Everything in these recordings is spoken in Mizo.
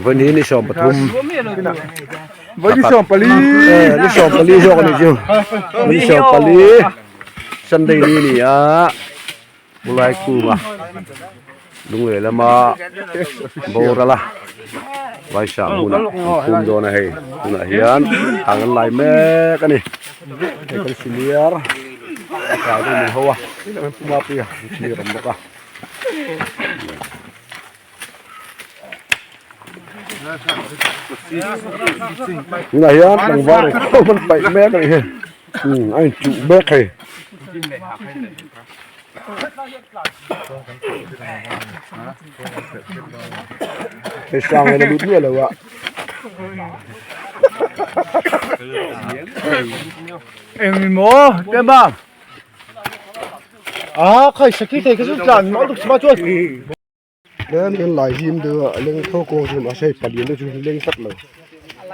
Vawiin hi ni 13 Vawiin ni 14 ni 14 zawk a nih chu ni 14 Sunday ni a ni a Mulai kunga lunglei lama boral a vaisa hmunah an phum dawn a hei tunah hian hang an lai mek a ni hei kan senior a tlai deuh min ho a puma puia an thlir awm bawk a. Tunah hian tlangval inkhawm an paih mek a nih hi umm a inchuh mek hei. Hei sang hian a lut miah lo a. Engmaw Tema a khai sakhi thei kha chu tlan mah tuk chuma chuan. Tlem hian lai him deuh a leng tho kawng chu mahse hei palian deuh chu leng tlat lo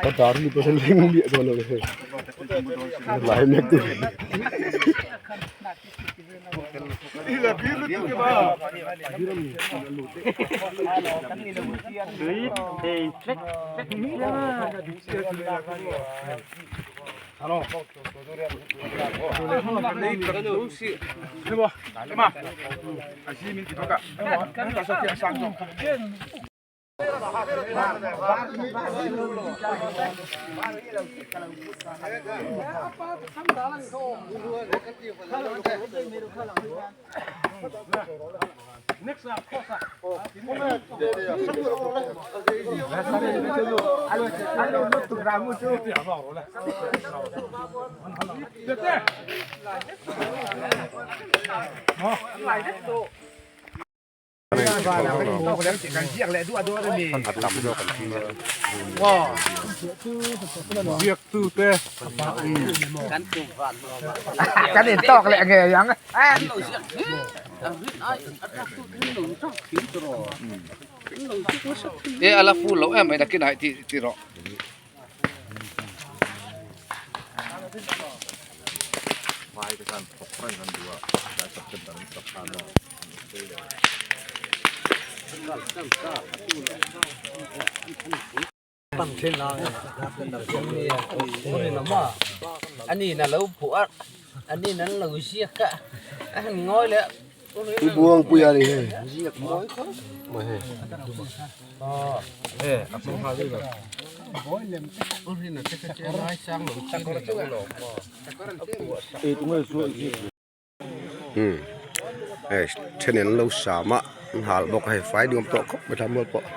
ka dar hi pawh sawn leng miah dawn lo hei lai mek te E ala full lo em mai nakin ah tih ti rawh. I buang pui a ni hei ziak mawi khawp mai hei. Umm hei then an lo sam a an hal bawk a hei fai nuam tawh khawp mai thla mual pawh.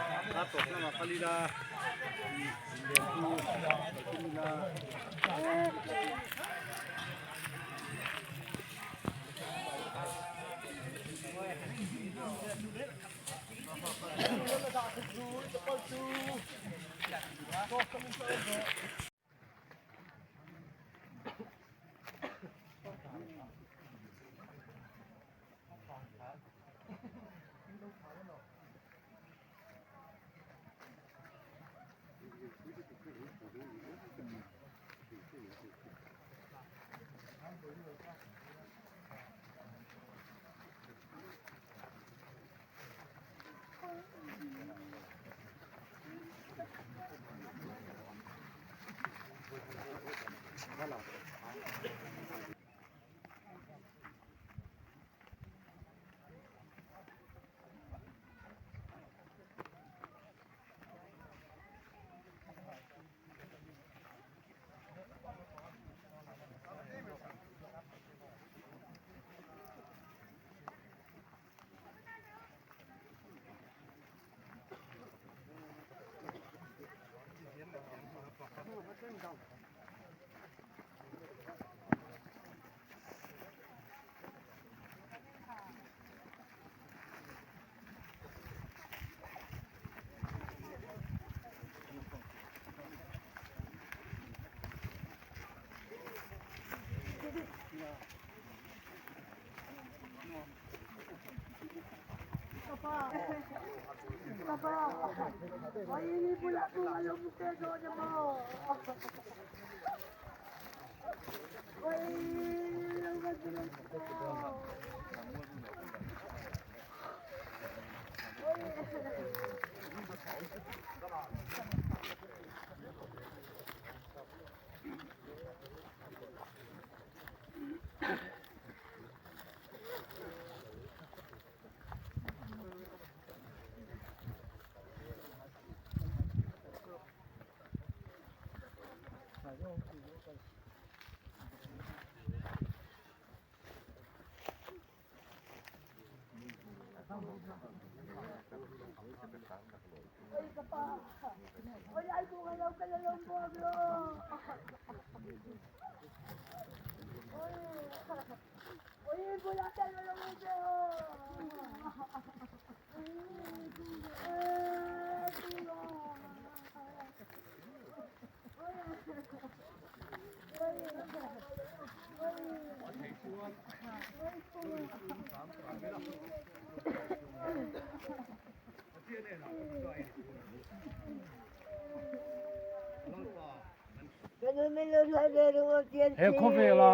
He khawvela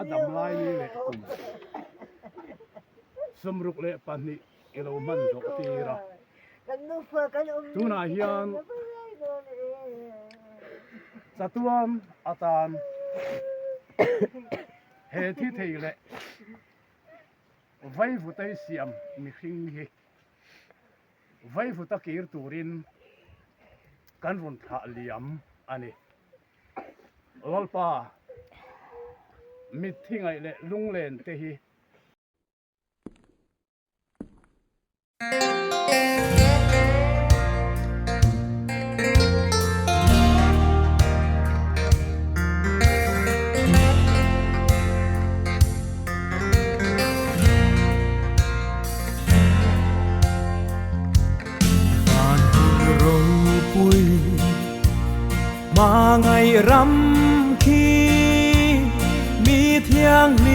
a dam lai ni leh kum 62 i lo hman zawh tir a. Tunah hian chatuan atan he thi thei leh vaivutei siam mihring hi vaivuta kir turin kan rawn thlah liam a ni. Lalpa, mitthi ngaih leh lunglen te hi. Hmangaih ram khi mi thianghlim.